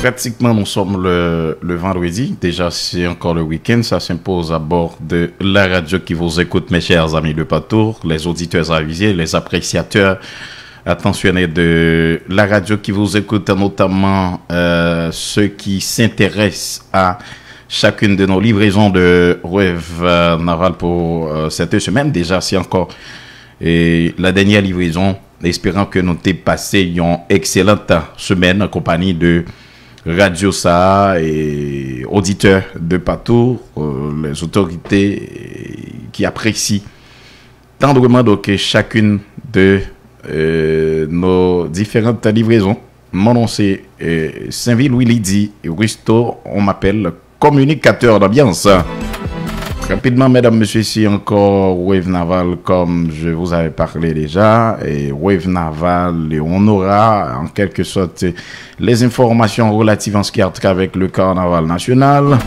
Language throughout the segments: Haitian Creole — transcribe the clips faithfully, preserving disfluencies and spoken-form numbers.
Pratiquement, nous sommes le, le vendredi. Déjà, c'est encore le week-end. Ça s'impose à bord de la radio qui vous écoute, mes chers amis de partout, les auditeurs avisés, les appréciateurs attentionnés de la radio qui vous écoute, notamment euh, ceux qui s'intéressent à chacune de nos livraisons de Wave euh, Naval pour euh, cette semaine. Déjà, c'est encore et la dernière livraison. Espérant que nous te passé une excellente semaine en compagnie de Radio Sa et auditeurs de partout, euh, les autorités euh, qui apprécient tendrement donc chacune de euh, nos différentes livraisons. Mon nom c'est euh, Saint-Vil Willy dit Risto, on m'appelle communicateur d'ambiance. Rapidement, mesdames, messieurs, ici encore Wave Naval, comme je vous avais parlé déjà. Et Wave Naval, et on aura en quelque sorte les informations relatives en ce qui a trait avec le carnaval national.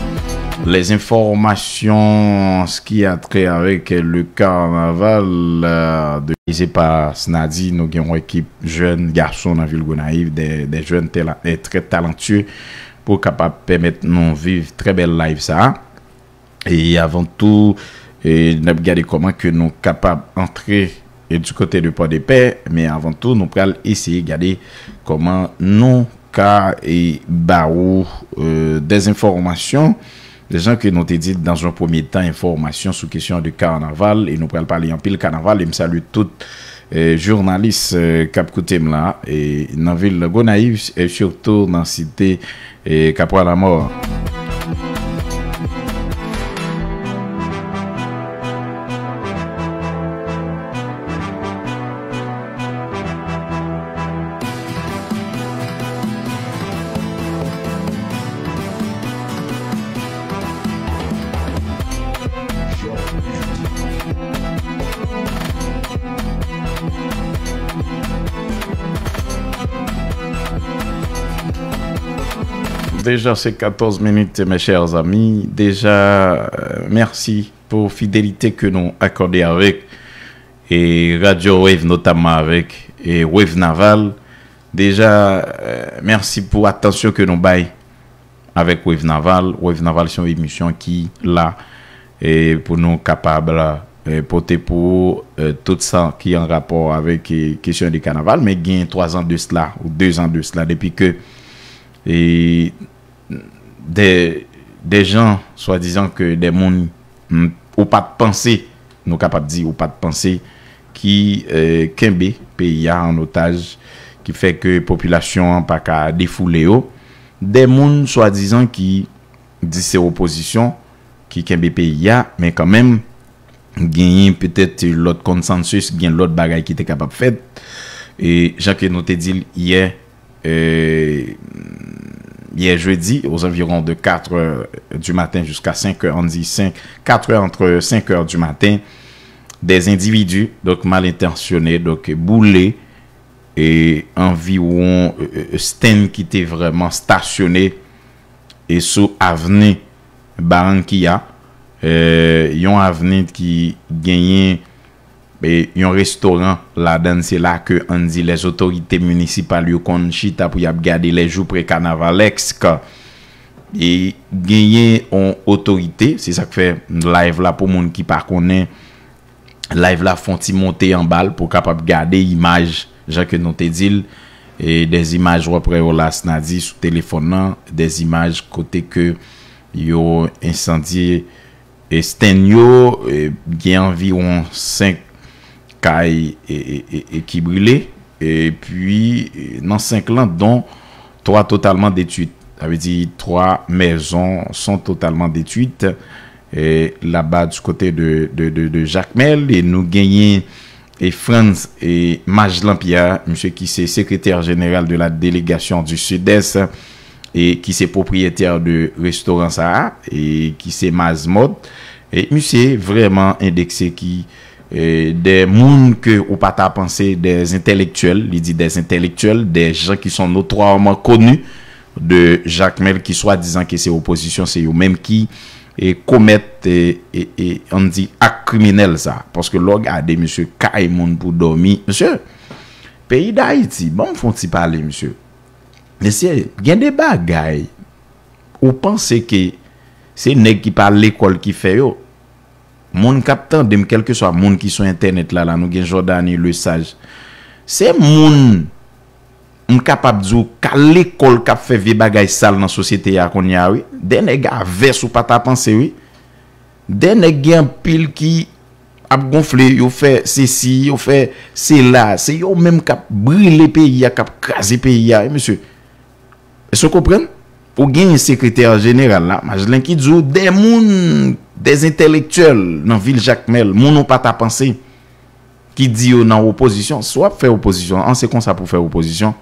Les informations en ce qui a trait avec le carnaval euh, de. Se pa Snadi, nou gen yon ekip jèn gason nan vil Gonayiv, de, de jèn tela, eh, trè talantyè pou kapab pèmèt nou viv trè bèl live sa a. E avan tou, e n ap gade kòman ke nou kapab antre e du kote de Pòdepè, men avan tou, nou pral eseye gade kòman nou ka e ba ou e, des informations, des gens ke nou te di dans un premier temps, information sou kesyon de carnaval, e nou pral pale anpil carnaval, e m salye tout eh, jounalis eh, k ap koute m la eh, nan vil Gonayiv, eh, surtout nan site eh, Kapwa Lamò. Déjà, c'est quatorze minutes, mes chers amis. Déjà, euh, merci pour fidélité que nous accordez avec et Radio Wave, notamment avec et Wave Naval. Déjà, euh, merci pour attention que nous bail avec Wave Naval. Wave Naval, c'est une émission qui là eh, pou nou kapab eh, pote pou eh, tout sa ki an rapò avèk eh, kesyon de kanaval, men gen twa zan de sla ou de zan de sla depi ke eh, de, de jan swadizan ke de moun mm, ou pa t panse, nou kapab di ou pa t panse ki eh, kenbe peyi a an otaj, ki fè ke popilasyon an pa ka defoule yo, de moun swadizan ki di se opozisyon ki kenbe peyi a, men kanmenm genyen petèt lòt konsansis, gen lòt bagay ki te kapab fèt. E jan ke nou te di l yè, euh, yè jedi, aux environs de quatre heures du matin jusqu'à cinq heures, on dit cinq, quatre heures entre cinq heures du matin, des individus donc mal intentionnés donc boule e anviwon e, e, stand ki te vrèman stasyone e sou avni Barranquilla, e, yon avni ki genyen e, yon restoran ladan l. Se la ke, ann di, lèzotorite minisipal yo konn chita pou y ap gade les jours près carnavalesques. E genyen yon otorite, se sa k fè live la, pou moun ki pa konnen, live la fè yon ti monte anba l pou w kapab gade imaj jan ke nou te di l. E des images w ap wè yo la, Snadi, sou telefòn nan, des images kote ke yo ensandye e stand yo, e, gen anviwon senk kay e, e, e, e ki brile. Epi, e, nan senk lan, dont twa totalman detwit. Sa vle di, trois maisons sont totalement détruites, e, là-bas du côté de, de, de, de Jakmèl. E nou genyen e Frantz e Majlan Pierre, misye ki se sekretè jeneral de la délégation du Sud-Est e ki se pwopriyetè de restoran sa a, e ki se Mazmot. E misye vrèman endekse ki, e, de moun ke ou pa ta panse, des intellectuels, li di des intellectuels, des gens qui sont notoirement connus de Jakmèl, ki swadizan ke se opozisyon, se yo menm ki, e, komèt, e, e, e, ann di, ak kriminèl sa. Paske lè w gade, misye, kay moun pou dòmi, misye, peyi Dayiti, ban m fè yon ti pale, misye. Mesye, gen de bagay ou panse ke se nèg ki pa al lekòl ki fè yo. Moun k ap tande m, kèlkeswa moun ki sou entènèt la, la, nou gen Jordany Lesage. Se moun, m kapab di w, k al lekòl, k ap fè vye bagay sal nan sosyete a kounye a, wi. De nèg a vès ou pa ta panse, wi. De nèg gen anpil ki ap gonfle, yo fè sesi, yo fè sela. Se yo menm k ap brile peyi a, k ap kraze peyi a, wi, mesye. Èske w konprann? Ou genyen sekretè jeneral la, Majlan, ki di w de moun, des intellectuels nan vil Jakmèl, moun ou pa ta panse, ki di yo nan opozisyon. Si w ap fè opozisyon, an se konsa pou fè opozisyon,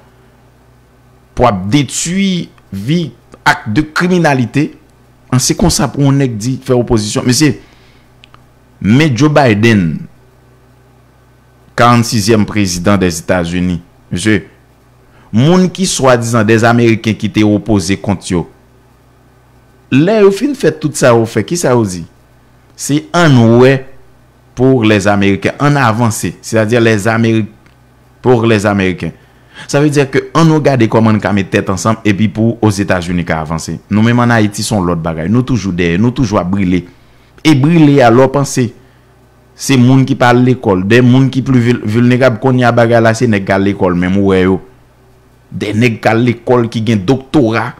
pou ap detwi vi, ak de kriminalite, an se konsa pou yon nèg di fè opozisyon. Mesye, men Joe Biden, karannsizyèm prezidan dèzetazini. Mesye, moun ki swadizan des Américains ki te opoze kont yo, lè yo fin fè tout sa yo fè, kisa yo di? Se ann wè pour les Américains, ann avanse. Sètadi les Amériques, pour les Américains. Sa vle di ke ann nou gade kòman n ka met tèt ansanm epi pou Ozetazini ka avanse. Nou menm ann Ayiti se yon lòt bagay. Nou toujou dèyè, nou toujou ap brile. E brile a, lè w panse se moun ki pa al lekòl, de moun ki pli vil- vilnerab kounye a bagay la, se nèg k al lekòl menm ou wè yo. De nèg k al lekòl ki gen doktora,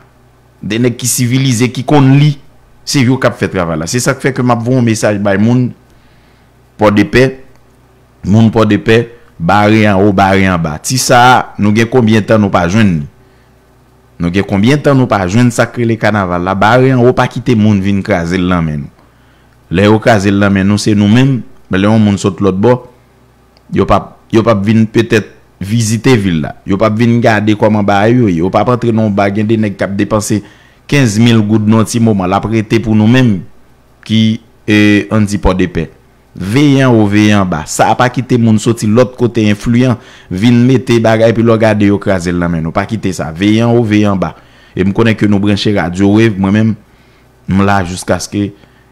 de nèg ki sivilize, ki konn li, se yo k ap fè travay la. Se sa k fè ke m ap voye yon mesaj bay moun Pòdepè, moun Pòdepè, bare anwo, bare anba. Ti sa a, nou gen konbyen tan nou pa jwenn li? Nou gen konbyen tan nou pa jwenn sa k rele kanaval la? Bare anwo, pa kite moun vin kraze l nan men nou. Lè yo kraze l nan men nou, se nou menm, men lè yon moun sot lòt bò, yo p ap, yo p ap vin petèt vizite vil la. Yo p ap vin gade kòman bagay yo ye. Yo p ap antre nan yon ba, gen de nèg k ap depanse kenz mil goud nan yon ti moman. L ap rete pou nou menm ki, e, ann di Pòdepè. Veye anwo, veye anba. Sa a pa kite moun soti lòt kote enfliyan vin mete bagay, epi lè w gade yo kraze l nan men nou. Pa kite sa. Veye anwo, veye anba. E m konnen ke nou branche Radyo Wave, mwen menm, m la jiskaske,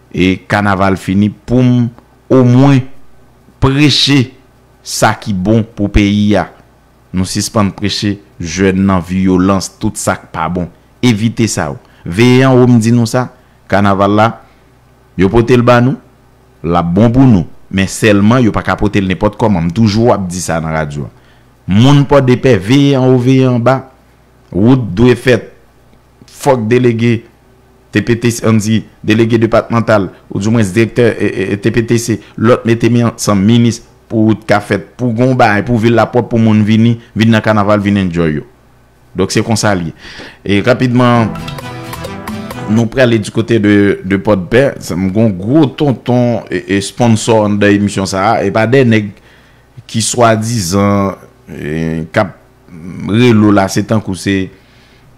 e, kanaval fini pou m omwen preche sa ki bon pou peyi a. Nou sispann preche jèn nan vyolans, tout sa k pa bon. Evite sa yo. Veye anwo, m di nou sa, kanaval la, yo pote l ba nou, l ap bon pou nou. Men sèlman, yo pa ka pote l nenpòt kòman. M toujou ap di sa nan radyo a. Moun Pòdepè, veye anwo, veye anba. Wout dwe fèt. Fòk delege T P T C, ann di, delege depatmantal, oudimwens direktè, e, e, e, T P T C, lòt mete men ansanm, minis, pou wout ka fèt, pou gon bagay, pou vil la pwòp, pou moun vini, vin nan kanaval, vin enjoy yo. Donk, se konsa l ye. E rapidman, nou prale di kote de, de Pòdpè. Sa, m gon gwo tonton, e, e, sponsò anndan emisyon sa a. E pa de nèg ki swadizan, e, k ap rele w la, se tankou se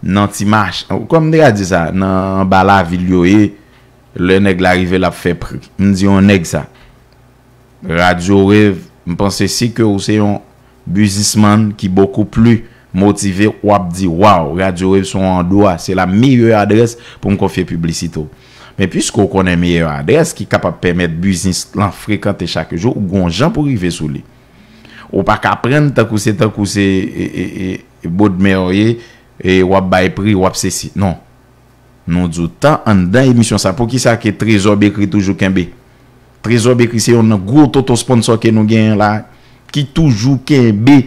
nan ti mach-, kòm m te ka di sa, nan anba lavil yo ye, lè nèg la rive, l ap fè pri. M di yon nèg sa. Radyo Rev, m panse si ke ou se yon biznismann ki bokou pli motive, w ap di, waw, Radio Wave se yon andwa, se la meyè adrès pou m konfye piblisite w. Men piske w konnen meyè adrès ki kapab pèmèt biznis lan frekante chak jou, ou gon jan pou rive sou li. Ou pa ka pran tankou se, tankou se, e, e, e, bodmè w ye, e w ap bay pri, w ap sesi. Non. Nou di w tan anndan emisyon sa. Poukisa ke Trezò Bekri toujou kenbe? Trezò Bekri se yonn nan gwo tonton sponsò ke nou genyen la, ki toujou kenbe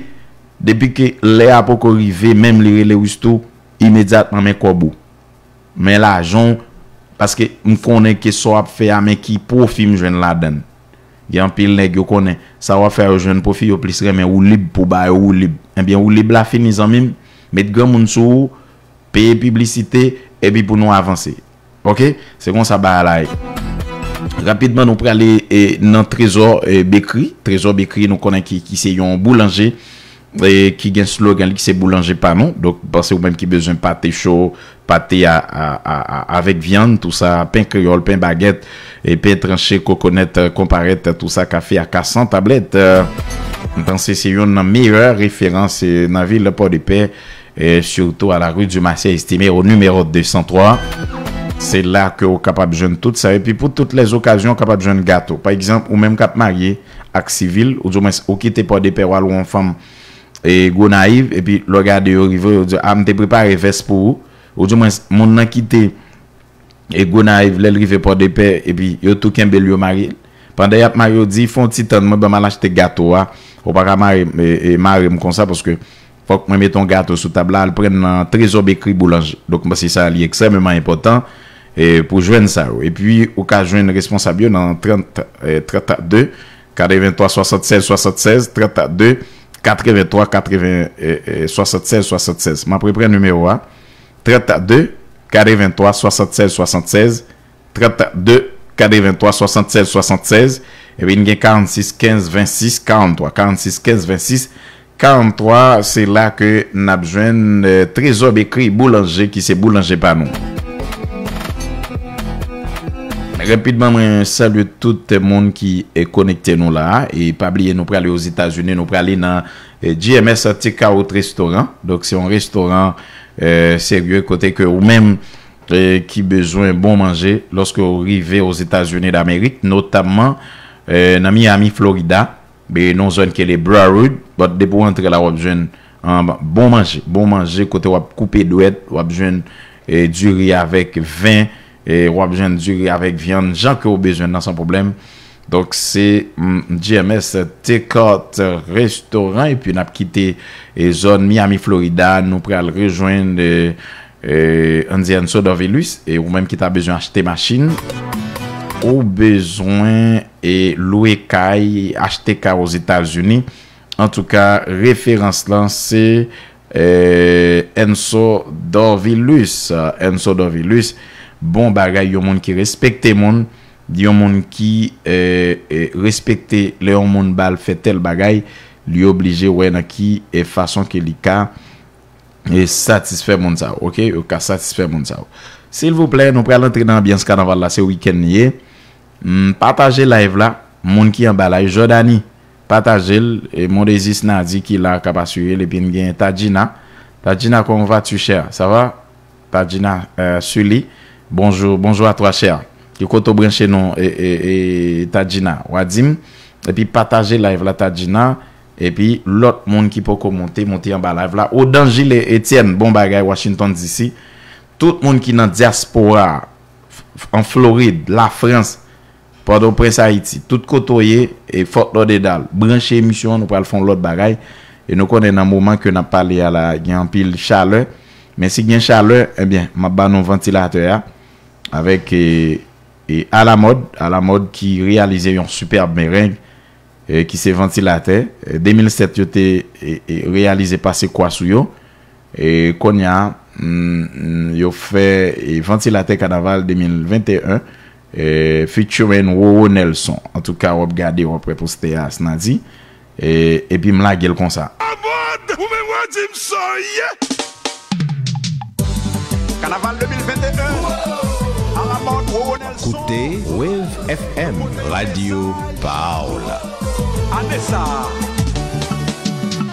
depi ke lè a poko rive, menm li rele Risto, imedyatman men kòb ou. Men lajan w, paske m konnen ke sa w ap fè a, men ki pwofi m jwenn ladan l. Gen anpil nèg yo konnen, sa w ap fè a yo jwenn pwofi, yo plis renmen woulib pou ba yo woulib. Ebyen, woulib la fini, zanmi m. Met granmoun sou ou, peye piblisite, epi pou nou avanse. Oke? Se konsa bagay la ye. Rapidman, nou prale, e, nan Trezò, e, Bekri. Trezò Bekri, nou konnen ki, ki se yon boulanje, e, ki gen slogan li ki se boulanje pa nou. Donk, m panse ou menm ki bezwen pate cho, pate a, a, a, a, avèk vyann, tou sa, pen kreyòl, pen bagèt, e pen tranche, kokonèt, e, konparèt, tou sa, kafe a ka san tablèt. E, m panse se yonn nan meyè referans, e, nan vil Pòdepè, e, surtout à la rue du Marché Estimé, au numéro deux cent trois. Se la ke ou kapab jwenn tout sa. Epi pou tout lèzokazyon, ou kapab jwenn gato. Pa egzanp, ou menm k ap marye ak sivil, ou di mwens ou kite Pòdepè, w al wè yon fanm, e, Gonayiv, epi lè w gade yo rive, yo di, a, m te prepare vès pou ou. Ou di mwens moun nan kite, e, Gonayiv, lè l rive Pòdepè, epi yo tou kenbe l, yo mare l. Pandan y ap mare, yo di, fè yon ti tann, mwen, ban m al achte gato a. Ou pa ka mare, e, e, mare m konsa, paske fòk mwen mete yon gato sou tab la, al pran nan Trezò Bekri Boulanje. Donk, m panse sa li ekstrèmeman enpòtan, e, pou jwenn sa yo. Epi, ou ka jwenn responsab yo nan trant, e, trant de, katreventwa swasantsèz swasantsèz, trant de, katreventwa katreven, e, e, swasantsèz swasantsèz. M ap reprann nimewo a. Trant de, katreventwa swasantsèz swasantsèz, trant de, katreventwa swasantsèz swasantsèz, epi n gen karannsis kenz vennsis karanntwa, karannsis kenz vennsis karanntwa, se la ke n ap jwenn, e, Trezò Bekri Boulanje ki se boulanje pa nou. Rapidman, mwen salye tout moun ki, e, konekte nou la, e pa bliye nou prale Ozetazini, nou prale nan, e, G M S Takeout Restaurant. Donk, se yon restoran, e, serye kote ke ou menm, e, ki bezwen bon manje lòske w rive Ozetazini Damerik, notamman, e, nan Miami, Florida, e, nan yon zòn ki rele Broward, but depi w antre la, w ap jwenn, an, bon manje, bon manje kote w ap koupe dwèt, w ap jwenn, e, diri avèk ven, e, w ap jwenn diri avèk vyann, jan ke w bezwen nan san pwoblèm. Donk, se, mm, G M S Takeout Restaurant, epi n ap kite, e, zòn Miami, Florida, nou pral rejwenn, e, e, Andy Enso Dorvilus, e ou menm ki ta bezwen achte machin, ou bezwen, e, lwe kay, achte kay Ozetazini. Antouka, referans lan se, e, Enso Dorvilus. Enso Dorvilus, bon bagay, yon moun ki respekte moun, yon moun ki, e, e, respekte lè yon moun ba l fè tèl bagay, li oblije wè nan ki, e, fason ke li ka, e, satisfè moun sa yo, oke? Yo ka satisfè moun sa yo. Silvouplè, nou pral antre nan anbyans kanaval la, se wikenn li ye. Mm, pataje live la, moun ki anba live, Jordani, pataje l, e Mondezis Nadi ki la k ap asire l, epi n gen Tadjina. Tadjina, comment vas-tu, chère? Ça va? Tadjina, euh, Sully, bonjour, bonjour à toi, chère. Ki kote w branche nou, e, e, e, Tadjina? W a di m, epi pataje live la, Tadjina, epi lòt moun ki poko monte, monte anba live la. Odan Gilles Etienne, bon bagay, Washington D C. Tout moun ki nan dyaspora, f-, f-, an Florid, Lafrans, Pòtoprens, Ayiti, tout kote w ye, e Fort Lauderdale, branche emisyon an, nou pral fè yon lòt bagay. E nou konnen nan moman ke n ap pale a la, gen anpil chalè. Men si gen chalè, ebyen, m ap ba nou vantilatè a, avèk, e, e Alamòd, Alamòd ki reyalize yon sipèb mereng, e, ki se vantilatè. E, de mil sèt, yo te, e, e, reyalize pase kwa sou yo. E kounye a, mm, mm, yo fè, e, vantilatè kanaval de mil venteyen, e, featuring Roro Nelson. Antouka, w ap gade, w ap wè postè a, Snadi. E, epi m lage l konsa. Alamòd, ou menm w a di m sa w ye. Kanaval de mil venteyen, Alamòd, Roro Nelson. Koute Wave F M, radyo pa w la. Ane sa a.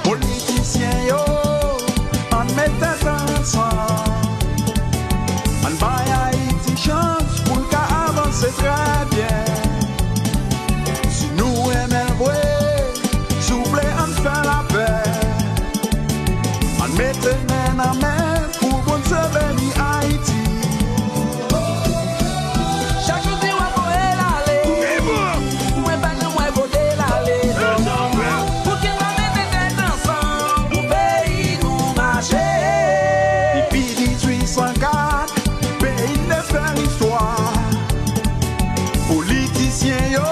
Politisyen yo, ann met tèt ansanm. Ann bay Ayiti chans pou l ka avanse trè byen. Si nou renmen l vre, souple ann fè lapè. Ann mete men nan men pou Bondye beni Ayiti. Chak jou di w ap voye l ale. Mwen pa janm wè kote l ale. Pou ki n pa mete tèt ansanm pou peyi nou mache. Depi dizuit san kat, peyi n te fè listwa. Politisyen yo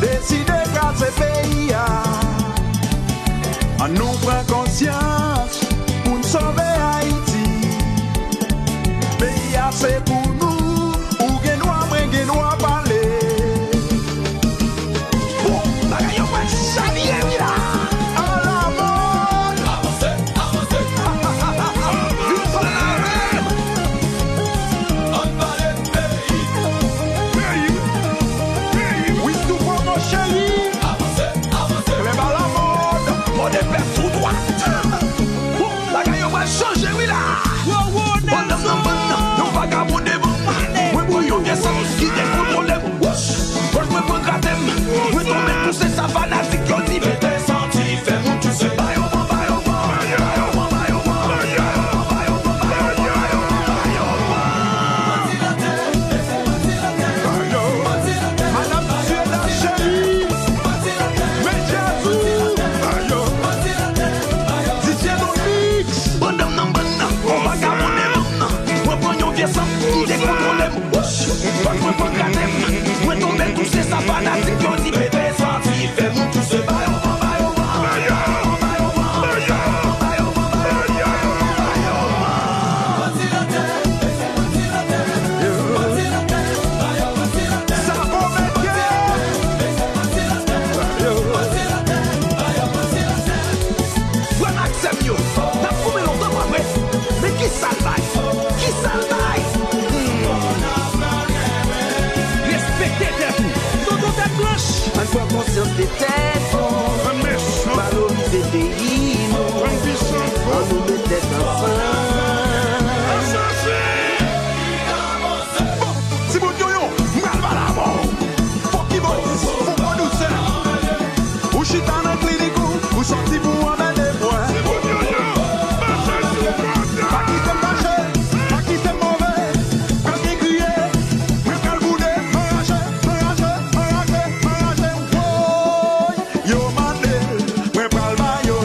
deside kraze peyi a. Ann nou pran konsyans pou n sove Ayiti. Peyi a se pou nou, ou gen dwa, mwen gen dwa pale. Bon, bagay yo pral chavire wi la. Alamòd! Avanse, avanse. Vin pale avè m. Ann pale peyi. Peyi. Peyi. Wi, tou poko cheri. Avanse, avanse. Klèb alamòd. Pòdepè tou dwat. Bon, bagay yo pral chanje wi la. Yo, wo, Bòdòm nan bann nan, yon vagabon devan m. Mwen pran yon vye sant ki dekontwole m. Wouch! Wouch, mwen pran grate m. Mwen tonbe tou se sa fanatik yo di. Mete santi, fè moun touse. Ba yo van, ba yo van. Ba yo van, ba yo van. Ba yo van, ba yo van. Ba yo van, ba yo van. Ba yo van, ba yo van. Madam Tiela cheri. Medjazou. Ayo. Didier Domix. Bòdòm nan bann nan. On vagabon devan m nan. Mwen pran yon vye sant ki dekontwole m. Wouch! Fòk mwen pran grate m. Mwen tonbe tou se sa fanatik yo di. Mete santi, fè moun touse. Ba yo van, ba yo van. Ba yo van, ba yo van. Ba yo van, ba yo van. Ba yo van, ba yo van. Sa bon mèt. Frè m ak sè m yo, n ap goumen lontan pa vre. Men kisa l bay? Kisa l bay? Hmm. Respekte tèt ou. Tonton tèt blanch. Ann pran konsyans de tèt nou. Valorize peyi nou. Ann nou met tèt ansanm. Bon, timoun yoyo, m pral pale avè w. Fòk ki bon, fòk pran dousè. Ou chita nan klinik ou, ou sòti pou anmède mwen. Pa kite m fache, pa kite m move, pral gen kriye, mwen pral boude, anraje, anraje, anraje, anraje, woy. Yo mande l, mwen pral ba yo l,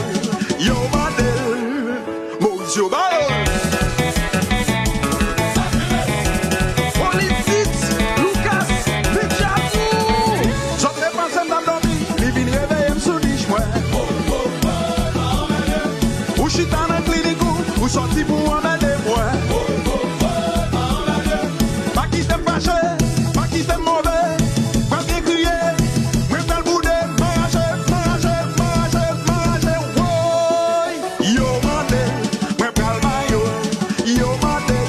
yo mande l. Moris yo ba yo l. Politik, Lucas, Medjazou. Zòt te panse m t ap dòmi, li vin reveye m sou nich mwen. Ou chita nan klinik ou, ou sòti pou anmède mwen. Pa kite m fache, pa kite m move, pral gen kriye, mwen pral boude, m anraje, m anraje, m anraje, m anraje, woy. Yo mande l, mwen pral ba yo l. Yo mande l,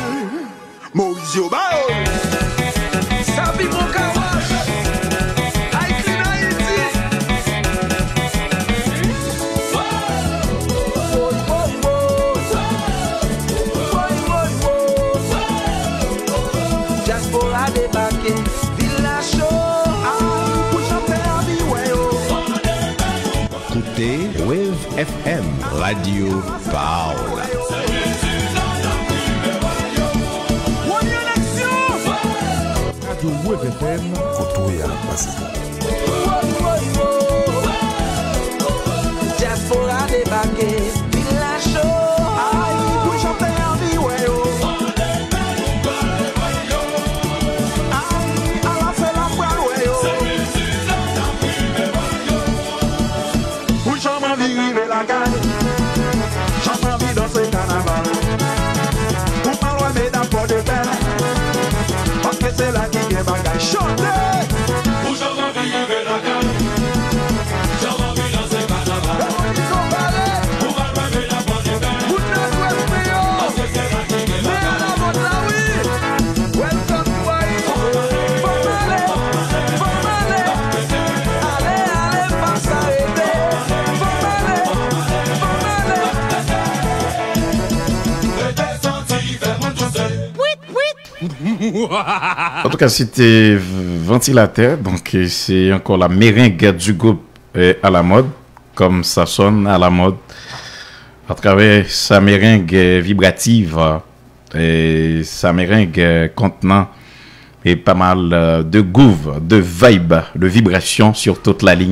Moris yo ba yo l. Sa pi bon kawach. Ay, Clean Haiti. Woy, woy, woy. Woy, woy, woy. Dyaspora debake, vil la cho. Ay, pou chantè anvi wè yo. Koute Wave F M, radyo pa w la. Radyo Wave F M, kote w ye a pase. Dyaspora debake, vil la cho. Ay, pou chantè anvi wè yo. Ay, ala se la pral wè yo. Ou janm anvi rive lakay, janm anvi danse kanaval. Ou pa lwen medam Pòdepè, paske se la ki gen bagay. Chante! Ou janm anvi rive lakay, En tout cas, c'était Ventilateur, donc euh, c'est encore la merengue du groupe euh, à la mode, comme ça sonne à la mode, à travers sa merengue euh, vibrative, euh, et sa merengue euh, contenant et pas mal euh, de groove, de vibe, de vibration sur toute la ligne.